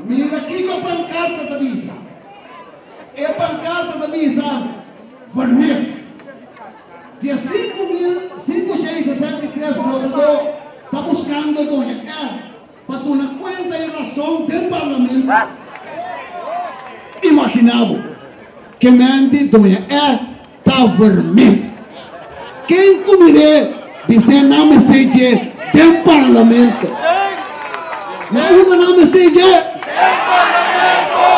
Mira kiko pankarta ta bisa. E pankarta ta bisa, Vermist. 15563 votadó ta buskando Doña R. pa duna kuenta i rason den parlamento. Imaginá bo ke menti Doña R. ta vermist. Ken ku mir'é bis'é nan mester dje den parlamento. Na unda nan mester dje? Den parlamento!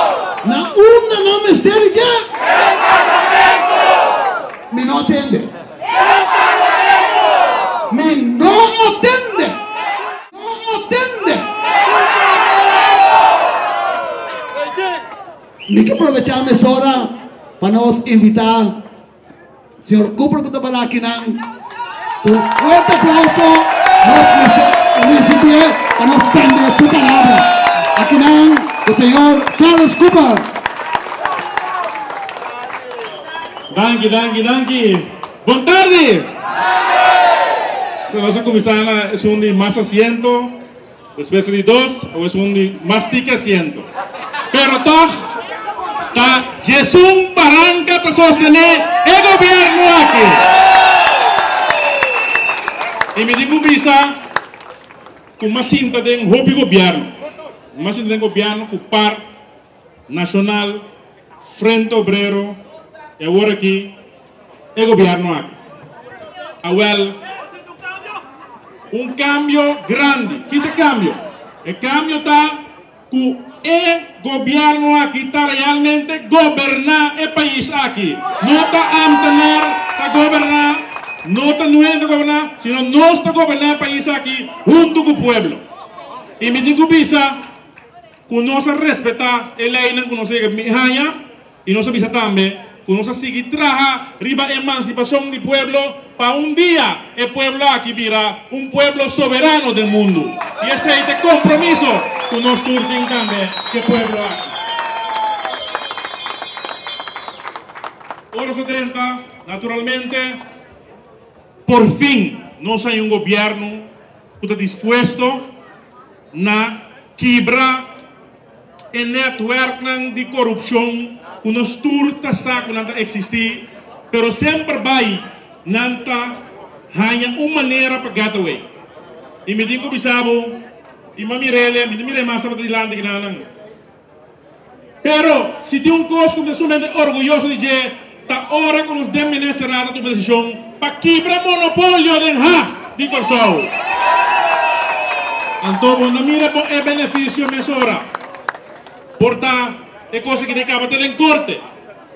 Na unda nan mester dje? Den parlamento! Mi no a tende. Den parlamento! Mi no a tende. No a tende. Mi ke probechá mesora pa nos invitá señor Cooper ku ta para akinan ku un fuerte aplauso nos mester risibié pa nos tende su palabra. Akinan ku señor Charles Cooper. Danki, danki, danki. Bon tardi! So nos a kuminsá na esun di mas asiento, despues di dos, awor esun di mas tiki asiento. Pero tòg ta djesun baranka ta sostené e gobièrnu aki. I mi tin ku bisa ku mi a sinta den hopi gobièrnu. Mi a sinta den gobièrnu ku par. Nacional, Frente Obrero y awor aki e gobierno aki. Awel, un cambio grandi. Ki ta e cambio? E cambio ta cu e gobierno aki ta realmente goberna e pais aki. No ta ambtenaar ta goberna, no ta nuevo ta goberna, sino nos ta goberna e pais aki hunto cu pueblo. Y mi tin cu bisa. Ku nos a respetá e leinan ku nos a yega haña i nos a bisa tambe ku nos a sigui traha riba emansipashon di pueblo pa un dia e pueblo aki bira un pueblo soberano den mundu. I esei ta e kompromiso ku nos tur tin tambe ku e pueblo aki. Ora nos a drenta, naturalmente, por fin nos haña un gobièrnu ku ta dispuesto na kibra e netwerknan di korupshon ku nos tur ta sa ku nan ta eksistí, pero semper bai nan ta haña un manera pa get away. I mi tin ku bisa bo, i m'a mir'el, mi ta mir'é mas tabata dilanti kinanan. Pero, si tin un kos ku mi ta sumamente orguyoso di dje, ta ora ku nos den ministerat a tuma desishon pa kibra monopolio den haf di Kòrsou. Anto bo no mira bo e benefisio mesora. Por ta e kos aki ta kaba ta den korte,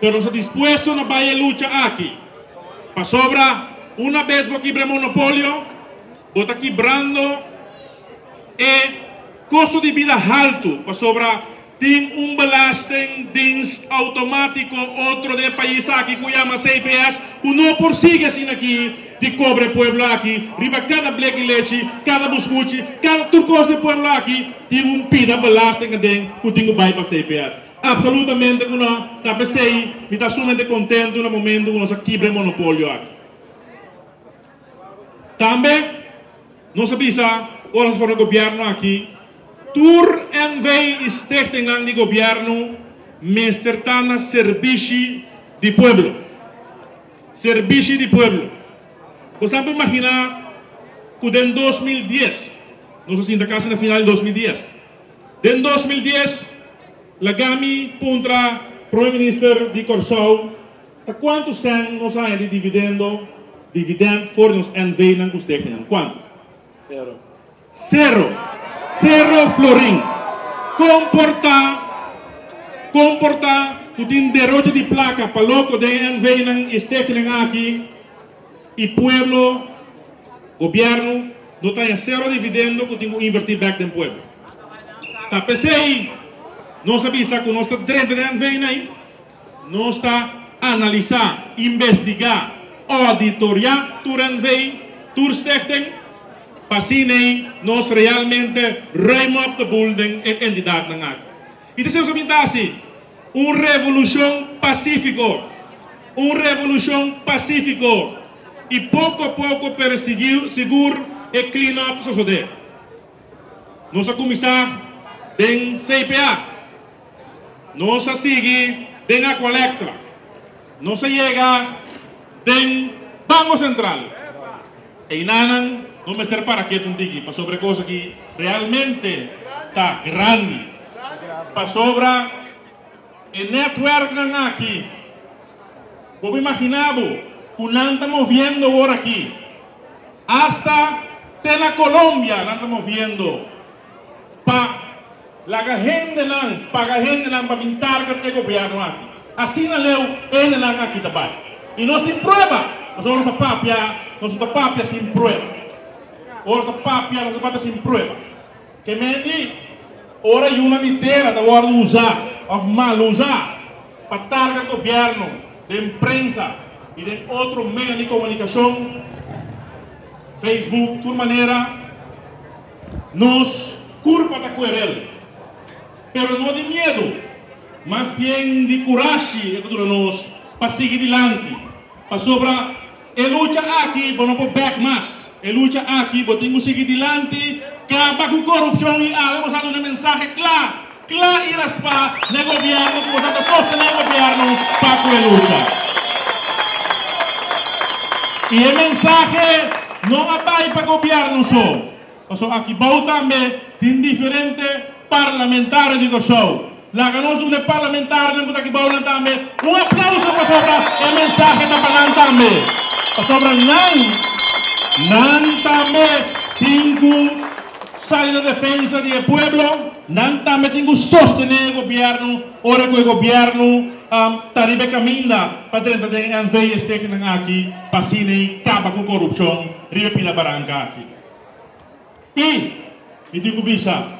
pero nos ta dispuesto na bai e lucha aki. Pasobra una bes bo kibra e monopolio, bo ta kibrando e. Kosto di bida haltu pasobra tin un belastingdienst outomátiko otro den e pais aki ku yama CPS ku no por sigui asina aki di kobra e pueblo aki riba kada bleki lechi, kada buskuchi, kada tur kos di e pueblo aki tin un pida belasting aden ku tin ku bai pa CPS. Apsolutamente ku no ta p'esei mi ta sumamente kontentu na momentu ku nos a kibra e monopolio aki. Tambe. Nos a bisa ora nos forma gobierno aki, tur NV y stichtingnan di gobierno mester ta na servishi di pueblo. Servishi di pueblo. Bo sa por imagina cu den 2010, nos a sinta casi na final di 2010, den 2010 laga mi puntra Prome Minister di Corsou, Ta kuantu sèn nos haña di dividendo, dividend, for di nos NV-nan ku stekinan? Kuantu? Sero. Sero. Sero florin. Kon por ta, kon por ta ku tin derocha di plaka pa loko den e NV-nan i stekinan aki i pueblo, gobièrnu, no ta haña sero dividendo ku tin ku invertí bèk den pueblo? Ta p'esei nos a bisa ku nos ta drenta den NV-nan. Nos ta analisá, investigá, auditoriá tur NV, tur stichting, pa asina nos realmente ruim op de boel den e entidadnan aki. I ta esei nos a hasi, un revolushon pasífiko, un revolushon pasífiko i poko poko pero sigur e clean up ta sosodé. Nos a kuminsá den CPA. Nos a sigui den Aqualectra. Nos a yega den Banco Central. Einanan no mester para ketu un tiki pasobra e kos aki realmente ta grandi. Pasobra e netwerknan aki, bo por imagina bo ku nan ta moviendo awor aki. Asta te na Colombia nan ta moviendo pa laga hendenan, paga hendenan pa bin target e gobierno aki. Asina leu hendenan aki ta bai. Y nos tin prueba, pasobra nos a papia, nos no ta papia sin prueba. Ora nos ta papia, nos ta papia sin prueba. Ke men di, ora yuna di tera ta wordo usa of mal usa pa target gobierno den prensa y den otro medio di comunicacion, Facebook, tur manera, nos curpa ta cuerel. Pero no di miedo, mas bien di curashi e ta duna nos pa sigui dilanti. Pasobra e lucha aki bo no por bek mas. E lucha aki bo tin cu sigui dilanti, caba cu corupcion y awe bo sa duna mensahe cla, cla y raspa na e gobierno cu bo sa ta sostene e gobierno pa cu e lucha. Y e mensahe no a bay pa gobierno so, pasobra aki bou tambe tin diferente parlamentario di Corsou. Laga nos duna e parlamentarionan ku ta aki bou nan tambe un aplauso pasobra e mensahe ta pa nan tambe. Pasobra nan, nan tambe tin ku sali na defensa di e pueblo, nan tambe tin ku sostené e gobièrnu ora ku e gobièrnu ta riba e kaminda pa drenta den e NV e stekenan aki pa asina ei kaba ku korupshon riba e pila baranka aki. I mi tin ku bisa.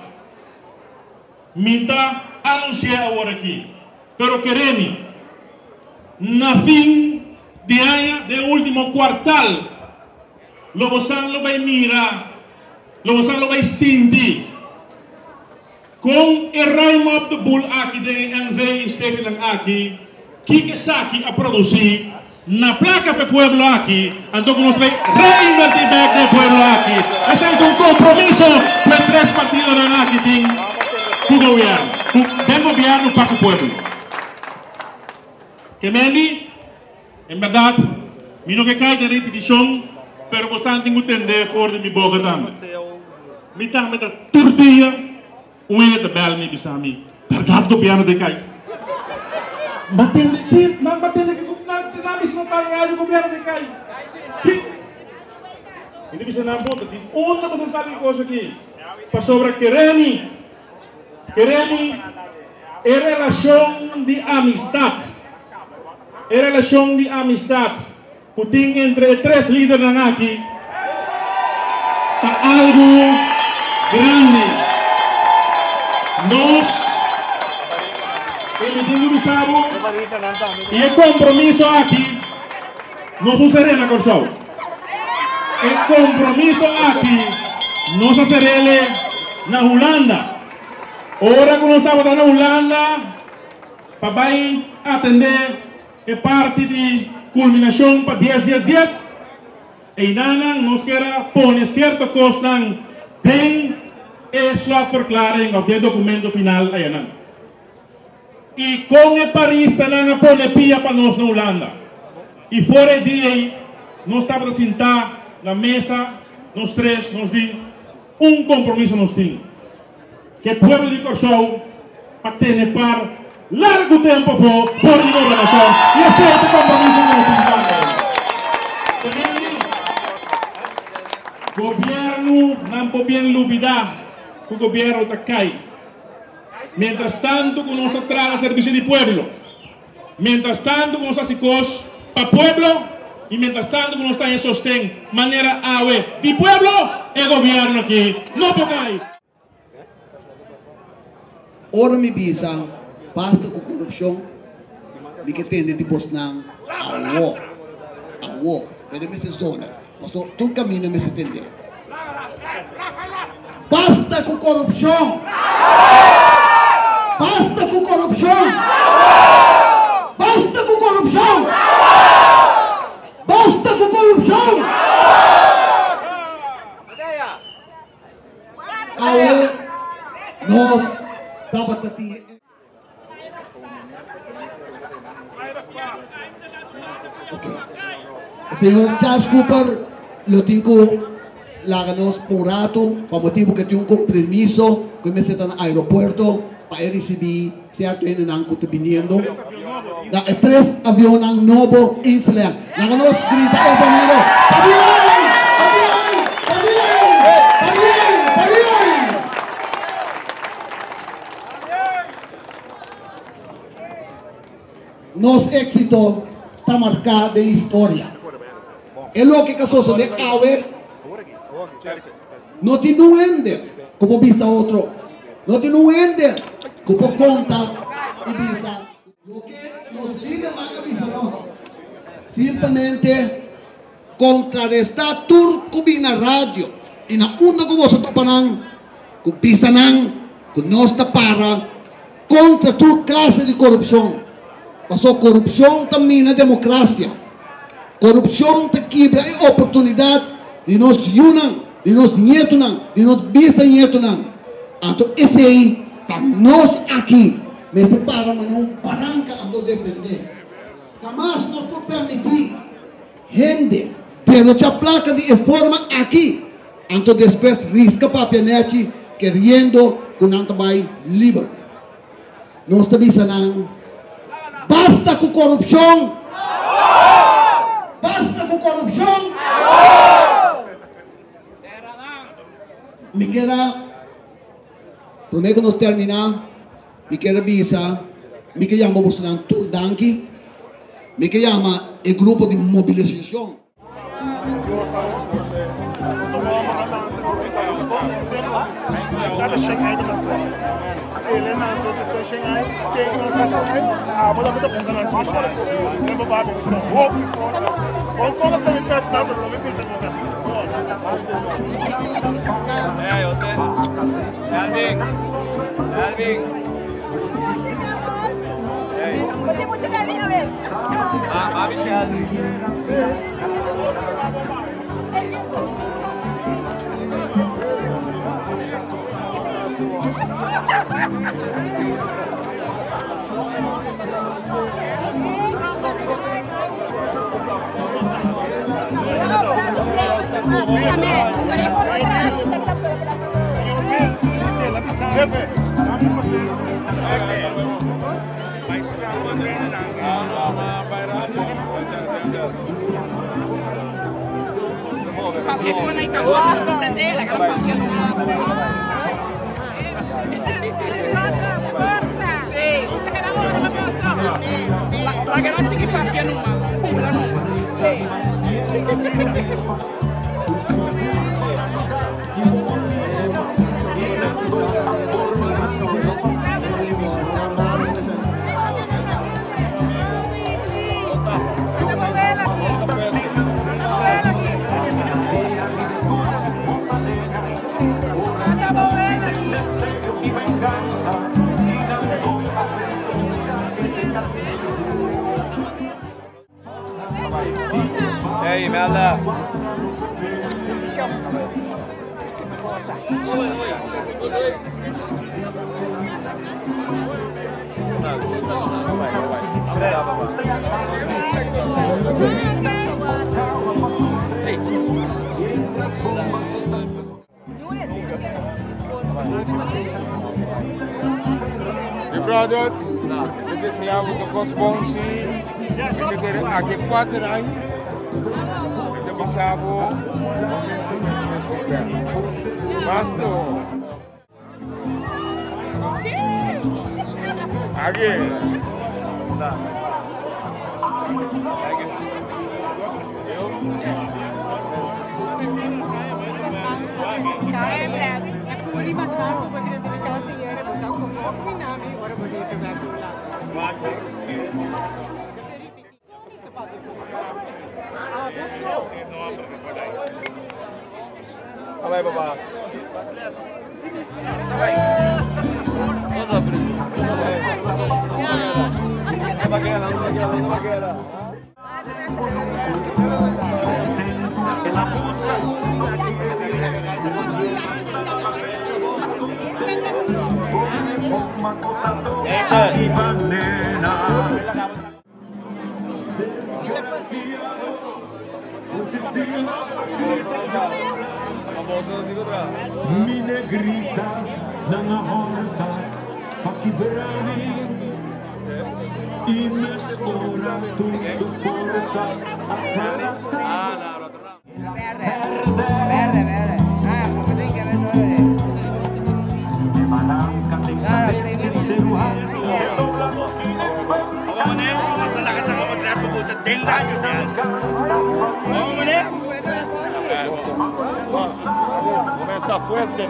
Mi ta anunsi'é awor aki, pero kere mi, na fin di aña, den último kuartal, lo bosan lo bai mira, lo bosan lo bai sinti kon e ruim op de boel aki den e NV instekenan aki, kiko esaki a produsí Na plaka p'e pueblo aki, anto ku nos bai reinvertí bèk den e pueblo aki. Esei ta un kompromiso ku e tres partidonan aki tin ku gobièrnu, ku den gobièrnu pa ku pueblo. Ke mendi, en bèrdat, mi no ke kai den ripitishon, pero bosan tin ku tendé for di mi boka tambe. Mi tambe ta tur dia. Un hende ta bel mi bisa mi, Bèrdat gobièrnu ta kai? M'a tende, sí, nan m'a tende ku nan nan bisa nan ta radio gobièrnu ta kai. Ki? Mi ta bisa nan bo ta di unda boso sa di kos aki? Pasobra kere mi, kere mi e relashon di amistat, e relashon di amistat ku tin entre e tres lidernan aki ta algu grandi. Nos i mi tin ku bisa bo i e kompromiso aki nos un ser'é na Kòrsou. E kompromiso aki nos a ser'é na Hulanda. Ora ku nos tabata na Hulanda pa bai atendé E parti di kulminashon pa dies dies dies, einanan nos kier a pone sierto kosnan den e slotverklaring òf den e dokumento final ayanan. I kon e paristanan a pone pia pa nos na Hulanda. I for e dia ei nos tabata sintá na mesa, nos tres, nos di, un kompromiso nos tin. Ke pueblo di Kòrsou a tene par largu tempu afó for di gobernashon i esei ta kompromiso ku nos tin tambe. Teniendo gobièrnu nan por bien lubidá ku gobièrnu ta kai. Mientras tantu ku nos ta traha na servisio di pueblo, mientras tantu ku nos ta hasi kos pa pueblo i mientras tantu ku nos ta haña sosten manera awe di pueblo, e gobièrnu aki no por kai. Ora mi bisa basta ku korupshon, mi ke tende di bosnan awo, awo, pero e mester zona, pasobra tur kaminda mester tende. Basta ku korupshon! Basta ku korupshon! Basta ku korupshon! Basta ku korupshon! Awe. Señor Charles Cooper lo tin ku laga nos pa un ratu pa motibu ku e tin un kompromiso ku e mester ta na aeropuerto pa e risibí sierto hendenan ku ta biniendo na e tres avionnan nobo Inselair. Laga nos grita e sonido, Pabien! Pabien! Pabien! Pabien! Pabien! Nos éxito ta marká den historia. E loke ka sosodé awe no tin nun hende ku por bisa otro. No tin nun hende ku por konta i bisa. Loke nos lidernan a bisa nos, simplemente kontrarestá tur ku bin na radio i na unda ku boso topa nan, ku bisa nan ku nos ta para Kontra tur klase di korupshon, pasobra korupshon ta mina demokrasia. Korupshon ta kibra e oportunidat di nos yunan, di nos nietunan, di nos bisañetunan. Anto esei ta nos aki mester para manera un baranka anto defendé. Hamas nos por permití hende derrochá plaka di e forma aki. Anto despues riska papia nechi keriendo ku nan ta bai liber. Nos ta bisa nan, Basta ku korupshon! Basta ku korupshon! Mi kier a, promé ku nos terminá, mi kier a bisa, mi ke yama bosonan tur danki. Mi ke yama e grupo di mobilisashon. Hey, Imelda. Mi brother, mi desea bo tur kos bon si. Mi ta kere aki kuater aña. Mi ta bisa bo bo mester mete mes feedback. Basta ho. Aki. Mi negrita nan a horta pa kibrami I mes ora tur su forsa a para Verde, verde. Ah, porque tiene que ver verde. Começa fuerte.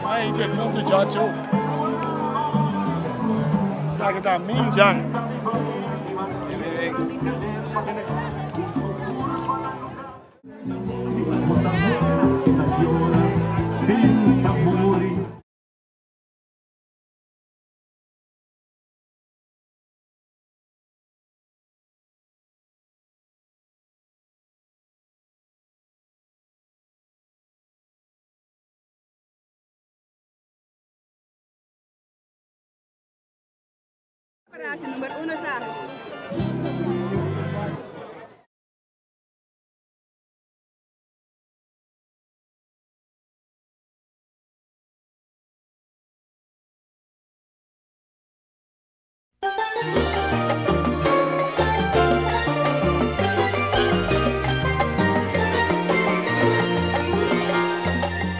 Ai, defunto Giorgio. Sa que tá Minjang. Para número uno sa.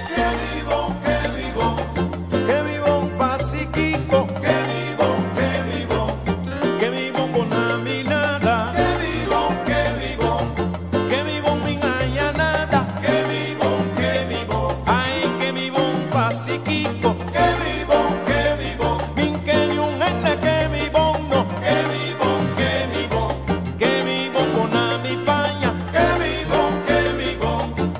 Que vivo, que vivo, que vivo un pasiquico, que vivo, que vivo, que vivo con nada, que vivo, que vivo, que vivo min haya nada, que vivo, ay, que vivo un pasiquico, que vivo.